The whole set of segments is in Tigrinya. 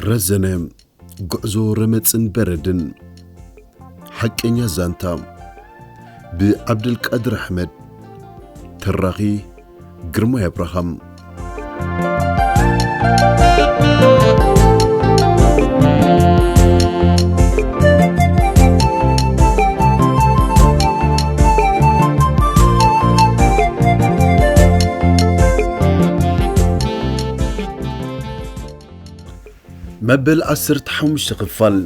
ረዘነ፣ ጉዕዞ ረመጽን በረድን። ሓቀኛ ዛንታ፣ ብዓብደልቃድር ኣሕመድ። ተራኺ፣ ግርማይ ኣብርሃም። መበል ዓሰርተ ሓሙሽተ ክፋል።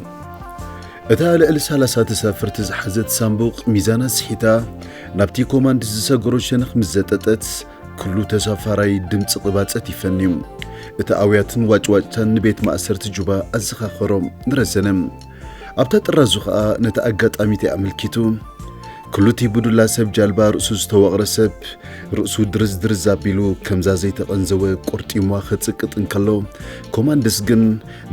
እታ ልዕሊ ሰላሳ ተሳፈርቲ ዝሓዘት ሳንቡቕ ሚዛና ስሒታ ናብቲ ኮማንድ ዝሰገሮ ሸነኽ ምስ ዘጠጠት፣ ኩሉ ተሳፋራይ ድምፂ ቅባፀት ይፈንዩ። እቲ ኣውያትን ዋጭዋጭታን ንቤት ማእሰርቲ ጁባ ኣዘኻኸሮ። ንረዘነ ኣብታ ጥራዙ ኸኣ ነቲ ኣጋጣሚቲ ኣመልኪቱ፣ ክሉቲ ብዱላ ሰብ ጃልባ ርእሱ ዝተወቕረ ሰብ፣ ርእሱ ድርዝ ድርዝ ኣቢሉ ከምዛ ዘይተቐንዘወ ቁርጢሟ ኸጽቅጥ እንከሎ፣ ኮማንድስ ግን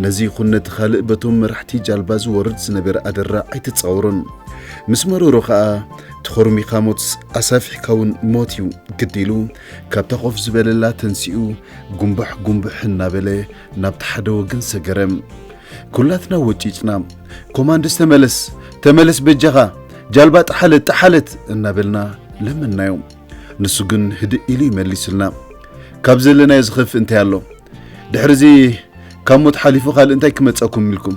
ነዚ ይኹን ነቲ ኻልእ በቶም መራሕቲ ጃልባ ዝወርድ ዝነበረ ኣደራዕ ኣይተጻወሮን። ምስ መረሮ ኸኣ፣ "ተኾርሚኻ ሞትስ ኣሳፊሕካ እውን ሞት እዩ ግዲ" ኢሉ፣ ካብታ ኮፍ ዝበለላ ተንሲኡ፣ ጉንብሕ ጉንብሕ እናበለ ናብቲ ሓደ ወገን ሰገረ። ኩላትና ወጪጭና፣ "ኮማንድስ ተመለስ፣ ተመለስ በጃኻ፣ ጃልባ ጠሓለት፣ ጠሓለት" እናበልና ለመንናዮ። ንሱ ግን ህድእ ኢሉ ይመሊስልና፣ "ካብ ዘለናዮ ዝኸፍእ እንታይ ኣሎ? ድሕሪዚ ካብ ሞት ሓሊፉ ካልእ እንታይ ክመጸኩም ኢልኩም?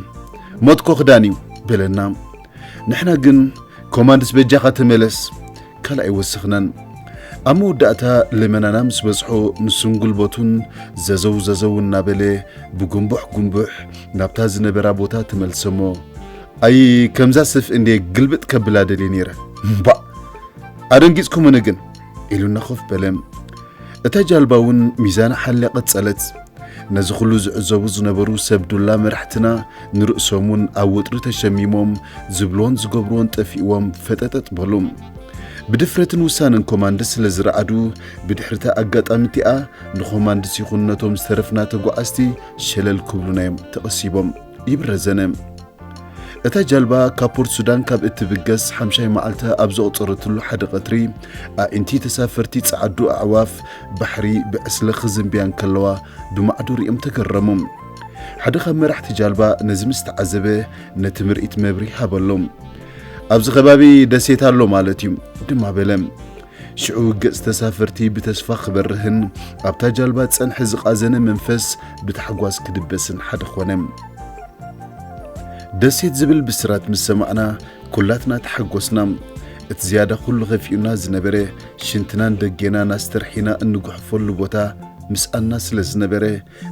ሞት እኮ ክዳን እዩ" በለና። ንሕና ግን፣ "ኮማንድስ በጃኻ ተመለስ" ካልእ ኣይወሰኽናን። ኣብ መወዳእታ ልመናና ምስ በጽሖ፣ ንሱን ጉልበቱን ዘዘው ዘዘው እናበለ ብጉንቡሕ ጉንቡሕ ናብታ ዝነበራ ቦታ ተመልሰሞ። ኣይ፣ ከምዛ ስፍ እንዴ ግልብጥ ከብላ ደልየ ነይረ። እምባእ፣ ኣደንጊጽኩምኒ ግን፣ ኢሉና ኮፍ በለ። እታ ጃልባ እውን ሚዛና ሓልያ ቀጸለት። ነዚ ኩሉ ዝዕዘቡ ዝነበሩ ሰብ ዱላ መራሕትና ንርእሶም እውን ኣብ ወጥሪ ተሸሚሞም፣ ዝብልዎን ዝገብርዎን ጠፊእዎም ፈጠጠጥ በሉ። ብድፍረትን ውሳነን ኮማንድ ስለ ዝረኣዱ፣ ብድሕሪታ ኣጋጣሚ እቲኣ ንኮማንድስ ይኹን ነቶም ዝተረፍና ተጓዓዝቲ ሸለል ክብሉና እዮም ተቐሲቦም፣ ይብል ረዘነ። እታ ጃልባ ካብ ፖርት ሱዳን ካብ እትብገስ ሓምሻይ መዓልታ ኣብ ዘቑጸረትሉ ሓደ ቀትሪ፣ ኣዒንቲ ተሳፈርቲ ጸዓዱ ኣዕዋፍ ባሕሪ ብዕስለ ክዝንብያ እንከለዋ ብማዕዶ ሪኦም ተገረሙ። ሓደ ካብ መራሕቲ ጃልባ ነዚ ምስ ተዓዘበ፣ ነቲ ምርኢት መብርሂ ሃበሎም። "ኣብዚ ከባቢ ደሴት ኣሎ ማለት እዩ" ድማ በለ። ሽዑ ገጽ ተሳፈርቲ ብተስፋ ክበርህን ኣብታ ጃልባ ዝጸንሐ ዝቓዘነ መንፈስ ብታሕጓስ ክድበስን ሓደ ኾነ። ደሴት ዝብል ብስራት ምስ ሰማዕና፣ ኩላትና ተሓጎስና። እቲ ዝያዳ ኩሉ ከፊኡና ዝነበረ፣ ሽንትናን ደጌናን ኣስተርሒና እንጉሕፈሉ ቦታ ምስኣና ስለ ዝነበረ፣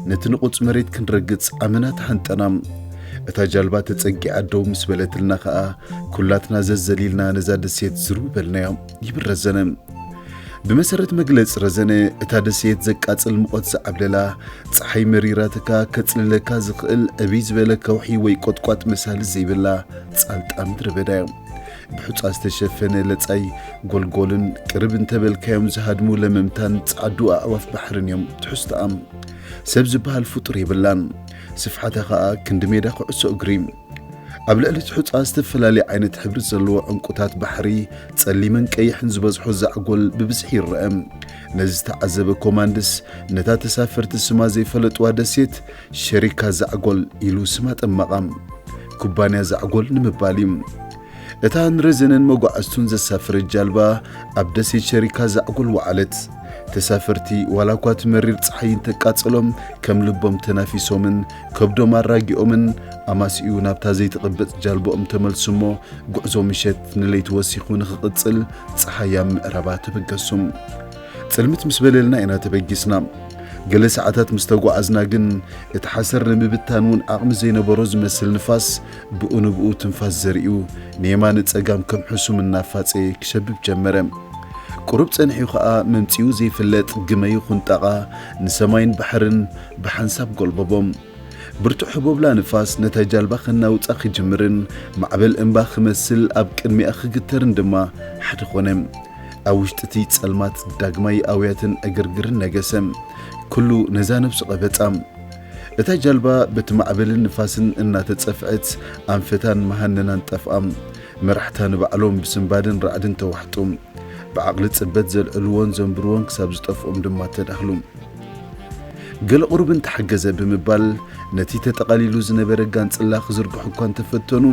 ነቲ ንቑጽ መሬት ክንረግጽ ዓመና ተሃንጠና። እታ ጃልባ ተጸጊዓ ደው ምስ በለትልና ኸኣ፣ ኩላትና ዘዘሊልና ነዛ ደሴት ዝርው በልናዮ፣ ይብል ረዘነ። ብመሰረት መግለጺ ረዘነ፣ እታ ደሴት ዘቃጽል ሙቐት ዝዓብለላ፣ ጸሓይ መሪራትካ ከጽልለካ ዝኽእል ዕብይ ዝበለ ከውሒ ወይ ቆጥቋጥ መሳሊ ዘይብላ ጻልጣ ምድረ በዳ እያ። ብሑጻ ዝተሸፈነ ለጻይ ጎልጎልን ቅርብ እንተበልካዮም ዝሃድሙ ለመምታን ጻዕዱ ኣዕዋፍ ባሕርን እዮም ትሕዝቶኣ። ሰብ ዝበሃል ፍጡር የብላን። ስፍሓታ ኸኣ ክንዲ ሜዳ ኩዕሶ እግሪ። ኣብ ልዕሊ እቲ ሑጻ ዝተፈላለየ ዓይነት ሕብሪ ዘለዎ ዕንቁታት ባሕሪ፣ ጸሊምን ቀይሕን ዝበዝሖ ዛዕጎል ብብዝሒ ይረአ። ነዚ ዝተዓዘበ ኮማንድስ፣ ነታ ተሳፈርቲ ስማ ዘይፈለጥዋ ደሴት ሸሪካ ዛዕጎል ኢሉ ስማ ጠመቓ። ኩባንያ ዛዕጎል ንምባል እዩ። እታ ንረዘነን መጓዕዝቱን ዘሳፈረት ጃልባ ኣብ ደሴት ሸሪካ ዛዕጎል ወዓለት። ተሳፈርቲ ዋላ እኳ እቲ መሪር ጸሓይ እንተቃጸሎም፣ ከም ልቦም ተናፊሶምን ከብዶም ኣራጊኦምን፣ ኣማሲኡ ናብታ ዘይትቕበጽ ጃልባኦም ተመልሱ እሞ፣ ጉዕዞ ምሸት ንለይቲ ወሲኹ ንኽቕጽል ጸሓይ ኣብ ምዕራባ ተበገሱ። ጽልምት ምስ በለልና ኢና ተበጊስና። ገለ ሰዓታት ምስ ተጓዓዝና ግን፣ እቲ ሓሰር ንምብታን እውን ዓቕሚ ዘይነበሮ ዝመስል ንፋስ፣ ብኡ ንብኡ ትንፋስ ዘሪኡ፣ ንየማን ንጸጋም ከም ሕሱም እናፋጸየ ክሸብብ ጀመረ። ቁሩብ ጸኒሑ ኸኣ፣ መምጺኡ ዘይፍለጥ ግመ ይኹን ጣቓ ንሰማይን ባሕርን ብሓንሳብ ጎልበቦም። ብርቱዕ ህቦብላ ንፋስ ነታ ጃልባ ከናውጻ ክጅምርን፣ ማዕበል እምባ ክመስል ኣብ ቅድሚኣ ክግተርን ድማ ሓደ ኾነ። ኣብ ውሽጢ እቲ ጸልማት ዳግማይ ኣውያትን ዕግርግርን ነገሰ። ኩሉ ነዛ ነብሱ ቀበጻ። እታ ጃልባ በቲ ማዕበልን ንፋስን እናተጸፍዐት፣ ኣንፈታን መሃነናን ጠፍኣ። መራሕታ ንባዕሎም ብስንባድን ራዕድን ተዋሕጡ። ብዓቕሊ ጽበት ዘልዕልዎን ዘንብርዎን ክሳብ ዝጠፍኦም ድማ ተዳህሉ። ገለ ቁሩብ እንተሓገዘ ብምባል ነቲ ተጠቓሊሉ ዝነበረ ጋንጽላ ክዝርግሑ እኳ እንተፈተኑ፣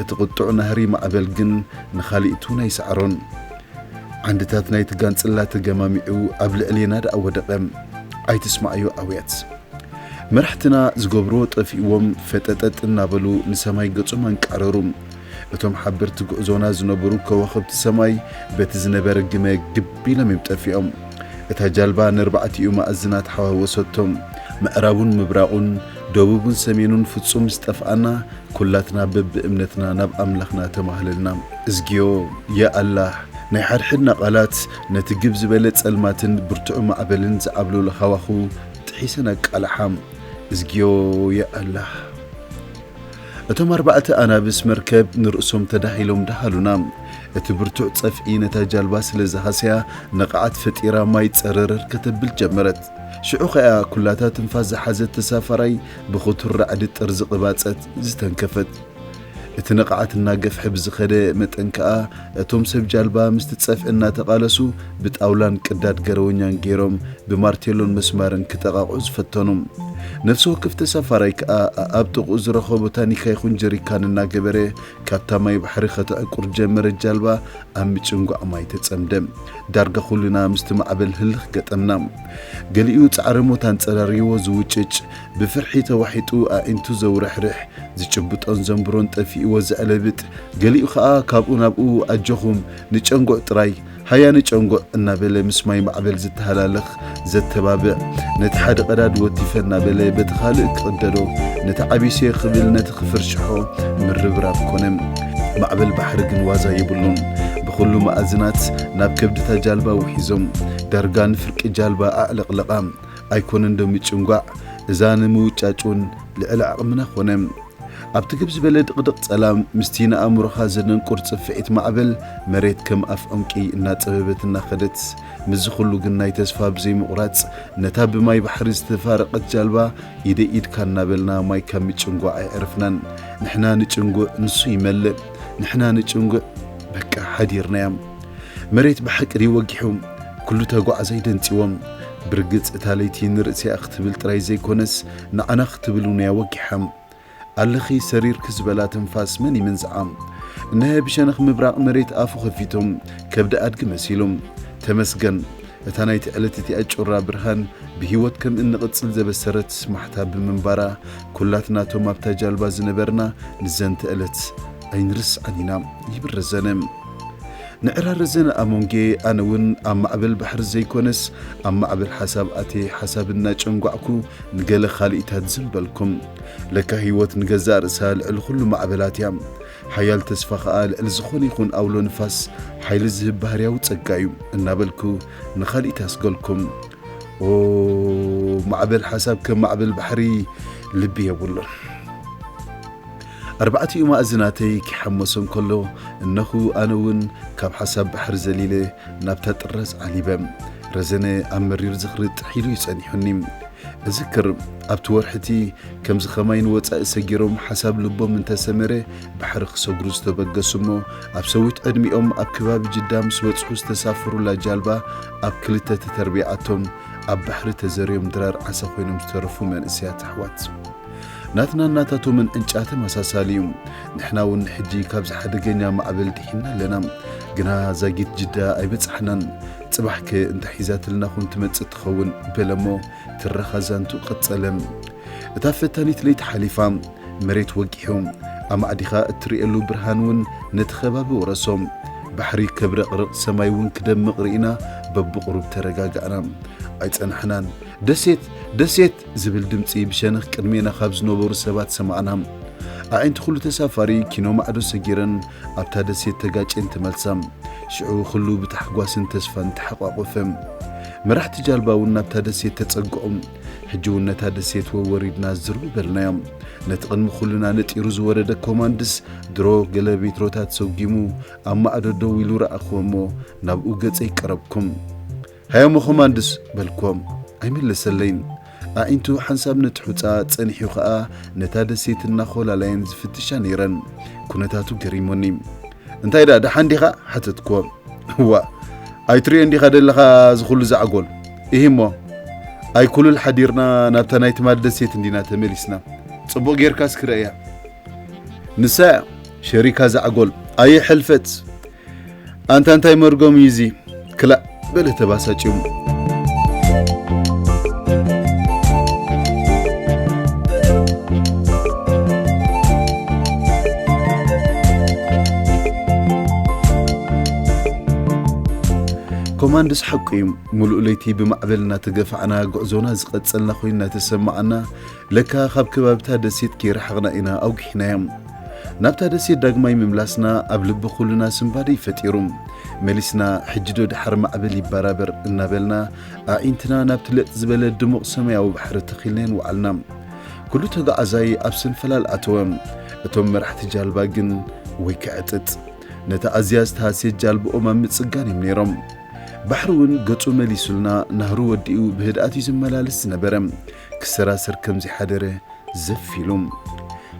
እቲ ቁጡዕ ናህሪ ማዕበል ግን ንኻልኢት እውን ኣይሰዓሮን። ዓንድታት ናይቲ ጋንጽላ ተገማሚዑ ኣብ ልዕሌና ደኣ ወደቐ። ኣይትስማዕዮ ኣውያት። መራሕትና ዝገብርዎ ጠፊእዎም ፈጠጠጥ እናበሉ ንሰማይ ገጾም ኣንቃረሩ። እቶም ሓበርቲ ጉዕዞና ዝነበሩ ከዋኽብቲ ሰማይ በቲ ዝነበረ ግመ ግብ ኢሎም እዮም ጠፊኦም። እታ ጃልባ ነርባዕቲኡ ማእዝናት ሓዋወሰቶም። ምዕራቡን ምብራቑን ደቡቡን ሰሜኑን ፍጹም ምስ ጠፍኣና፣ ኩላትና በብእምነትና ናብ ኣምላኽና ተማህለልና። እዝግዮ፣ ያ ኣላህ፣ ናይ ሓድሕድና ቃላት ነቲ ግብ ዝበለ ጸልማትን ብርቱዕ ማዕበልን ዝዓብለሎ ሃዋህው ጥሒሰን ኣቃልሓ። እዝግዮ፣ ያ ኣላህ። እቶም ኣርባዕተ ኣናብስ መርከብ ንርእሶም ተዳሂሎም ደሃሉና። እቲ ብርቱዕ ጸፍዒ ነታ ጃልባ ስለ ዝሃሰያ፣ ነቓዓት ፈጢራ ማይ ጸረረር ከተብል ጀመረት። ሽዑ ኸኣ ኩላታ ትንፋስ ዝሓዘት ተሳፋራይ ብኽቱር ራዕዲ ጥርዚ ቅባጸት ዝተንከፈት። እቲ ነቓዓት እናገፍሐ ብዝኸደ መጠን ከኣ፣ እቶም ሰብ ጃልባ ምስቲ ጸፍዒ እናተቓለሱ ብጣውላን ቅዳድ ገረወኛን ገይሮም ብማርቴሎን መስማርን ክጠቓቕዑ ዝፈተኑ። ነፍሲ ወከፍ ተሳፋራይ ከኣ ኣብ ጥቕኡ ዝረኸቦ ታኒካ ይኹን ጀሪካን እናገበረ ካብታ ማይ ባሕሪ ከተዕቁር ጀመረት። ጃልባ ኣብ ምጭንጓዕ ማይ ተጸምደ። ዳርጋ ኩልና ምስቲ ማዕበል ህልኽ ገጠምና። ገሊኡ ጻዕረ ሞት ኣንጸራርይዎ ዝውጭጭ፣ ብፍርሒ ተዋሒጡ ኣዒንቱ ዘውረሕርሕ፣ ዝጭብጦን ዘንብሮን ጠፊእዎ ዘዕለብጥ፣ ገሊኡ ኸኣ ካብኡ ናብኡ ኣጆኹም ንጨንጉዕ ጥራይ፣ ሃያ ንጨንጉዕ እናበለ ምስ ማይ ማዕበል ዝተሃላለኽ ዘተባብዕ፣ ነቲ ሓደ ቀዳድ ወቲፈ እናበለ በቲ ካልእ ክቕደዶ፣ ነቲ ዓቢሴ ክብል ነቲ ክፍርሽሖ ምርብራብ ኮነ። ማዕበል ባሕሪ ግን ዋዛ የብሉን። ብኹሉ መኣዝናት ናብ ከብድታ ጃልባ ውሒዞም፣ ዳርጋ ንፍርቂ ጃልባ ኣዕለቕለቓ። ኣይኮነን ዶ ምጭንጓዕ፣ እዛ ንምውጫጭ እውን ልዕሊ ዓቕምና ኮነ። ኣብቲ ግብ ዝበለ ድቕድቕ ጸላም፣ ምስቲ ንኣእምሮኻ ዘደንቁር ጽፍዒት ማዕበል፣ መሬት ከም ኣፍ ዑንቂ እናጸበበት እናኸደት፣ ምስዚ ኩሉ ግን ናይ ተስፋ ብዘይምቑራጽ፣ ነታ ብማይ ባሕሪ ዝተፋረቐት ጃልባ ኢደይ ኢድካ እናበልና ማይ ካብ ምጭንጓዕ ኣየዕረፍናን። ንሕና ንጭንጉዕ፣ ንሱ ይመልእ። ንሕና ንጭንጉዕ፣ በቃ ሓዲርናያ። መሬት ብሓቂ ድዩ ወጊሑ? ኩሉ ተጓዓዛይ ደንጺዎም። ብርግጽ እታ ለይቲ ንርእሲኣ ክትብል ጥራይ ዘይኮነስ፣ ንዓና ክትብል እውን እያ ወጊሓ። ኣለኺ ሰሪርኪ ዝበላ ትንፋስ መን ይምንዝዓ? እነሀ ብሸነኽ ምብራቕ መሬት ኣፉ ኸፊቶም፣ ከብዲ ኣድጊ መሲሉ። ተመስገን፣ እታ ናይቲ ዕለት እቲኣ ጩራ ብርሃን ብህይወት ከም እንቕጽል ዘበሰረት ማሕታ ብምንባራ፣ ኩላትና እቶም ኣብታ ጃልባ ዝነበርና ንዘንተ ዕለት ኣይንርስዓን ኢና ይብል ረዘነ። ንዕራ ረዘነ ኣሞንጌ፣ ኣነ እውን ኣብ ማዕበል ባሕሪ ዘይኮነስ፣ ኣብ ማዕበል ሓሳብ ኣትየ ሓሳብ እናጨንጓዕኩ ንገለ ካልኢታት ዝም በልኩም። ለካ ህይወት ንገዛእ ርእሳ ልዕሊ ኩሉ ማዕበላት እያ። ሓያል ተስፋ ኸኣ ልዕሊ ዝኾነ ይኹን ኣውሎ ንፋስ ሓይሊ ዝህብ ባህርያዊ ጸጋ እዩ እናበልኩ ንኻልኢት ኣስገልኩም። ኦ፣ ማዕበል ሓሳብ ከም ማዕበል ባሕሪ ልቢ የብሉን። ኣርባዕቲኡ ማእዝናተይ ኪሓመሶ እንከሎ፣ እነኹ ኣነ እውን ካብ ሓሳብ ባሕሪ ዘሊለ ናብታ ጥራዝ ዓሊበ። ረዘነ ኣብ መሪር ዝኽሪ ጥሒሉ እዩ ጸኒሑኒ። እዝክር፣ ኣብቲ ወርሒ እቲ ከምዚ ኸማይ ንወጻኢ ሰጊሮም ሓሳብ ልቦም እንተሰመረ ባሕሪ ክሰግሩ ዝተበገሱ እሞ፣ ኣብ ሰዊት ዕድሚኦም ኣብ ከባቢ ጅዳ ምስ በጽሑ ዝተሳፈሩላ ጃልባ ኣብ ክልተ ተተርቢዓቶም ኣብ ባሕሪ ተዘርዮም ድራር ዓሳ ኮይኖም ዝተረፉ መንእሰያት ኣሕዋት። ናትናን ናታቶምን ዕንጫ ተመሳሳሊ እዩ። ንሕና እውን ሕጂ ካብዚ ሓደገኛ ማዕበል ድሒንና ኣለና። ግና ዛጊት ጅዳ ኣይበጻሕናን። ጽባሕከ እንታይ ሒዛትልና ኹን ትመጽእ ትኸውን? በለ እሞ ትረኻ ዛንትኡ ቀጸለ። እታ ፈታኒት ለይቲ ሓሊፋ፣ መሬት ወጊሑ፣ ኣማዕዲኻ እትርእየሉ ብርሃን እውን ነቲ ከባቢ ወረሶ። ባሕሪ ከብረቕርቕ፣ ሰማይ እውን ክደምቕ ርኢና በብቑሩብ ተረጋጋእና። ኣይጸናሕናን። ደሴት! ደሴት! ዝብል ድምጺ ብሸነኽ ቅድሜና ካብ ዝነበሩ ሰባት ሰማዕና። ኣዒንቲ ኩሉ ተሳፋሪ ኪኖ ማዕዶ ሰጊረን ኣብታ ደሴት ተጋጭየን ተመልሳ። ሽዑ ኩሉ ብታሕጓስን ተስፋን ተሓቋቖፈ። መራሕቲ ጃልባ እውን ናብታ ደሴት ተጸግዑ። ሕጂ እውን ነታ ደሴት ወወሪድና ዝርው በልናዮ። ነቲ ቅድሚ ኩልና ነጢሩ ዝወረደ ኮማንድስ ድሮ ገለ ሜትሮታት ሰጒሙ ኣብ ማዕዶ ደው ኢሉ ረኣኽዎ እሞ ናብኡ ገጸይ ቀረብኩም። ሃያሞ ኮማንድስ በልክዎ። ኣይመለሰለይን። ኣዒንቱ ሓንሳብ ነቲ ሑጻ ጸኒሑ ኸኣ ነታ ደሴት እናኾላላየን ዝፍትሻ ነይረን። ኩነታቱ ገሪሙኒ። እንታይ ደኣ ደሓን ዲኻ? ሓተትክዎ። እዋ፣ ኣይትርእዮን ዲኻ ደለኻ እዚ ኹሉ ዛዕጎል? ኢሂ እሞ። ኣይኩሉል ሓዲርና ናብታ ናይ ትማል ደሴት እንዲና ተመሊስና። ጽቡቕ ጌርካ እስኪ ርእያ። ንሳ እያ ሸሪካ ዛዕጎል። ኣየ ሕልፈት! ኣንታ እንታይ መርጎም እዩ እዚ? ክላእ በለ ተባሳጭሙ። ኮማንድስ ሓቁ እዩ። ምሉእ ለይቲ ብማዕበል እናተገፋዕና ጉዕዞና ዝቐጸልና ኮይኑ እናተሰማዓና፣ ለካ ካብ ከባቢታ ደሴት ከይረሓቕና ኢና ኣውጊሕናዮም። ናብታ ደሴት ዳግማይ ምምላስና ኣብ ልቢ ኩልና ስንባደ እዩ ፈጢሩ። መሊስና ሕጂ ዶ ደሓር ማዕበል ይበራበር እናበልና ኣዒንትና ናብቲ ለጥ ዝበለ ድሙቕ ሰማያዊ ባሕሪ ተኺልናየን ወዓልና። ኩሉ ተጓዓዛይ ኣብ ሰንፈላል ኣተወ። እቶም መራሕቲ ጃልባ ግን ወይ ክዕጥጥ፣ ነታ ኣዝያ ዝተሃስየት ጃልባኦም ኣብ ምጽጋን እዮም ነይሮም። ባሕሪ እውን ገጹ መሊሱልና ናህሩ ወዲኡ ብህድኣት እዩ ዝመላለስ ዝነበረ። ክሰራሰር ከም ዘይሓደረ ዘፍ ኢሉ።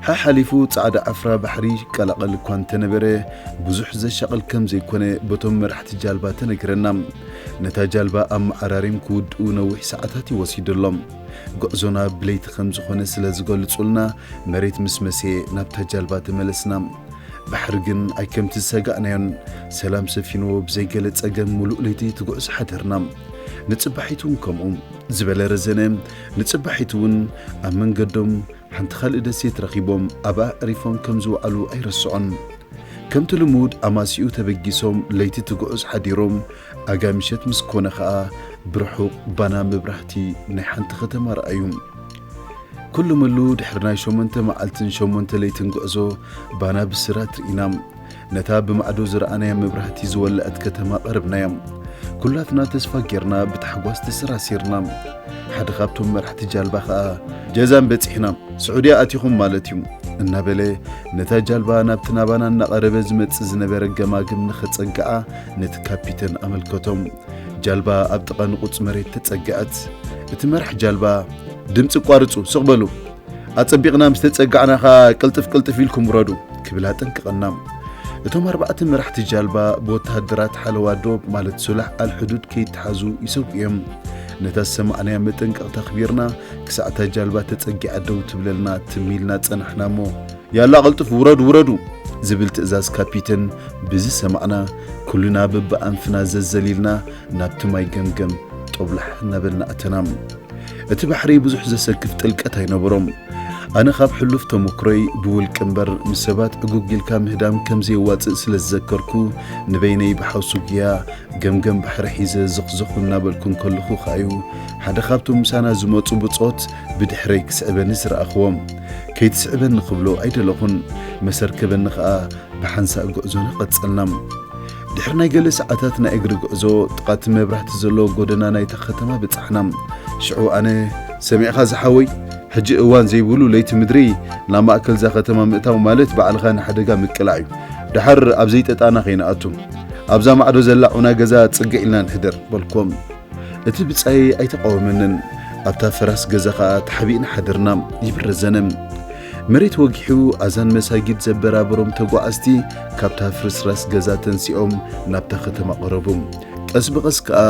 ሓሓሊፉ ጻዕዳ ዓፍራ ባሕሪ ይቀላቐል እኳ እንተነበረ፣ ብዙሕ ዘሻቕል ከም ዘይኮነ በቶም መራሕቲ ጃልባ ተነግረና። ነታ ጃልባ ኣብ መዓራርዮም ክውድኡ ነዊሕ ሰዓታት እዩ ወሲዱሎም። ጉዕዞና ብለይቲ ከም ዝኾነ ስለ ዝገልጹልና፣ መሬት ምስ መስየ ናብታ ጃልባ ተመለስና። ባሕሪ ግን ኣይከምቲ ዝሰጋእናዮን ሰላም ሰፊንዎ ብዘይገለ ጸገም ምሉእ ለይቲ ትጉዕዝ ሓደርና። ንጽባሒቱ እውን ከምኡ ዝበለ ረዘነ፣ ንጽባሒቱ እውን ኣብ መንገዶም ሓንቲ ካልእ ደሴት ረኺቦም ኣብኣ ኣዕሪፎም ከም ዝወዓሉ ኣይረስዖን። ከምቲ ልሙድ ኣማሲኡ ተበጊሶም ለይቲ ትጉዕዝ ሓዲሮም ኣጋ ምሸት ምስ ኮነ ኸኣ ብርሑቕ ባና መብራህቲ ናይ ሓንቲ ከተማ ረኣዩ። ኩሉ ምሉ ድሕሪ ናይ ሸሞንተ መዓልትን ሸሞንተ ለይትን ጉዕዞ ባና ብስራት ርኢና። ነታ ብማዕዶ ዝረኣናያ መብራህቲ ዝወለዐት ከተማ ቀረብናያ። ኩላትና ተስፋ ጌርና ብታሕጓስ ተሰራሲርና። ሓደ ካብቶም መራሕቲ ጃልባ ኸኣ ጀዛን በጺሕና፣ ስዑድያ ኣቲኹም ማለት እዩ እናበለ ነታ ጃልባ ናብቲ ናባና እናቐረበ ዝመጽእ ዝነበረ ገማግም ንኸጸግዓ ነቲ ካፒተን ኣመልከቶም። ጃልባ ኣብ ጥቓ ንቑጽ መሬት ተጸግዐት። እቲ መራሕ ጃልባ ድምጺ ቋርጹ፣ ስቕ በሉ፣ ኣጸቢቕና ምስ ተጸጋዕና ኸኣ ቅልጥፍ ቅልጥፍ ኢልኩም ውረዱ ክብል ኣጠንቀቐና። እቶም ኣርባዕተ መራሕቲ ጃልባ ብወተሃደራት ሓለዋ ዶብ ማለት ሱላሕ ኣልሕዱድ ከይተሓዙ ይሰጉ እዮም። ነታ ዝሰማዕናያ መጠንቀቕታ ኣኽቢርና ክሳዕ እታ ጃልባ ተጸጊዓ ደው ትብለልና ትም ኢልና ጸናሕና እሞ ያላ ቅልጥፍ ውረዱ ውረዱ ዝብል ትእዛዝ ካፒተን ብዝሰማዕና ኩልና በብኣንፍና ዘዘሊልና ናብቲ ማይ ገምገም ጦብላሕ እናበልና ኣተና። እቲ ባሕሪ ብዙሕ ዘሰክፍ ጥልቀት ኣይነበሮም። ኣነ ካብ ሕሉፍ ተመክሮይ ብውልቂ እምበር ምስ ሰባት ዕጉግ ኢልካ ምህዳም ከም ዘየዋጽእ ስለ ዝዘከርኩ ንበይነይ ብሓውሲ ጉያ ገምገም ባሕሪ ሒዘ ዝኽዝኹ እናበልኩ እንከለኹ ከኣዩ ሓደ ካብቶም ምሳና ዝመጹ ብጾት ብድሕረይ ክስዕበኒ ዝረኣኽዎም። ከይትስዕበኒ ክብሎ ኣይደለኹን። መሰር ክበኒ ከኣ ብሓንሳእ ጉዕዞና ቀጸልና። ድሕሪ ናይ ገለ ሰዓታት ናይ እግሪ ጉዕዞ ጥቓ እቲ መብራህቲ ዘለዎ ጎደና ናይታ ከተማ በጻሕና። ሽዑ ኣነ ሰሚዕኻ ዝሓወይ፣ ሕጂ እዋን ዘይብሉ ለይቲ ምድሪ ናብ ማእከል እዛ ከተማ ምእታው ማለት ባዕልኻ ንሓደጋ ምቅላዕ እዩ። ደሓር ኣብ ዘይጠጣና ከይንኣቱ ኣብዛ ማዕዶ ዘላ ዑና ገዛ ጽግዕ ኢልና ንሕደር በልክዎም። እቲ ብጻየይ ኣይተቓወመንን። ኣብታ ፈራስ ገዛ ኸኣ ተሓቢእና ሓደርና ይብል ረዘነ። መሬት ወጊሑ ኣዛን መሳጊድ ዘበራበሮም ተጓዓዝቲ ካብታ ፍርስራስ ገዛ ተንሲኦም ናብታ ከተማ ቀረቡ። ቀስ ብቐስ ከኣ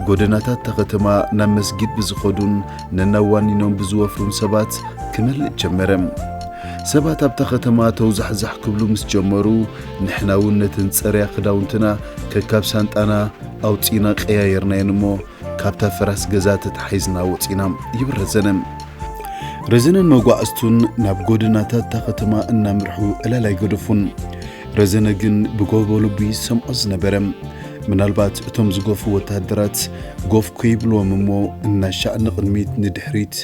ጎደናታት እታ ከተማ ናብ መስጊድ ብዝኸዱን ነናብ ዋኒኖም ብዝወፍሩን ሰባት ክመልእ ጀመረ። ሰባት ኣብታ ከተማ ተውዛሕዛሕ ክብሉ ምስ ጀመሩ ንሕና እውን ነተን ጸርያ ክዳውንትና ከካብ ሳንጣና ኣውጺእና ቀያየርናየን እሞ ካብታ ፈራስ ገዛ ተታሒዝና ወጺና ይብል ረዘነ። ረዘነን መጓዕዝቱን ናብ ጎደናታት እታ ከተማ እናምርሑ ዕላል ኣይገደፉን። ረዘነ ግን ብጎቦ ልቡ ይሰምዖ ዝነበረ። ምናልባት እቶም ዝገፉ ወተሃደራት ጎፍ ከይብልዎም እሞ እናሻዕ ንቕድሚት ንድሕሪት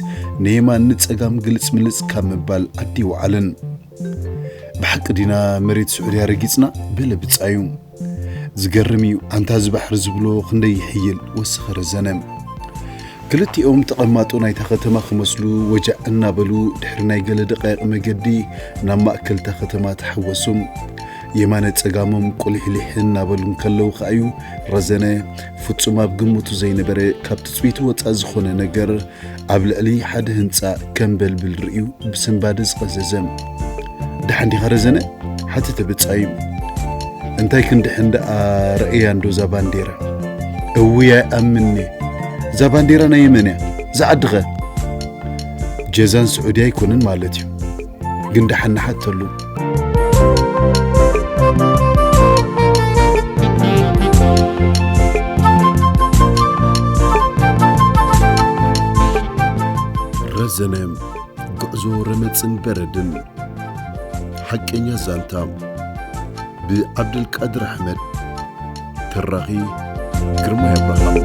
ንየማን ንጸጋም ግልጽ ምልጽ ካብ ምባል ኣዲ ይወዓለን። ብሓቂ ዲና መሬት ስዑድያ ረጊጽና? በለ ብጻዩ። ዝገርም እዩ፣ ኣንታ እዚ ባሕሪ ዝብሎ ክንደይ ይሕይል፣ ወሰኸ ረዘነ። ክልቲኦም ተቐማጦ ናይታ ከተማ ክመስሉ ወጃዕ እናበሉ ድሕሪ ናይ ገለ ደቃይቕ መገዲ ናብ ማእከል እታ ከተማ ተሓወሱ። የማነ ጸጋሞም ቁሊሕሊሕ እናበሉ እንከለዉ ከኣዩ ረዘነ ፍጹም ኣብ ግምቱ ዘይነበረ ካብ ትጽቢቱ ወጻእ ዝኾነ ነገር ኣብ ልዕሊ ሓደ ህንጻ ከም በልብል ርእዩ ብስንባደ ዝቐዘዘ። ደሓን ዲኻ ረዘነ? ሓተተ ብጻዩ። እንታይ ክንድሕን ደኣ ረእያ እንዶ እዛ ባንዴራ? እውይ ኣይኣምን'የ። እዛ ባንዴራ ናይ የመን እያ። ዝዓድኸ ጀዛን ስዑዲ ኣይኮነን ማለት እዩ። ግን ደሓን ንሓተሉ። ረዘነ ጉዕዞ ረመጽን በረድን፣ ሓቀኛ ዛንታ፣ ብዓብደልቃድር ኣሕመድ፣ ተራኺ ግርማይ ኣብርሃም።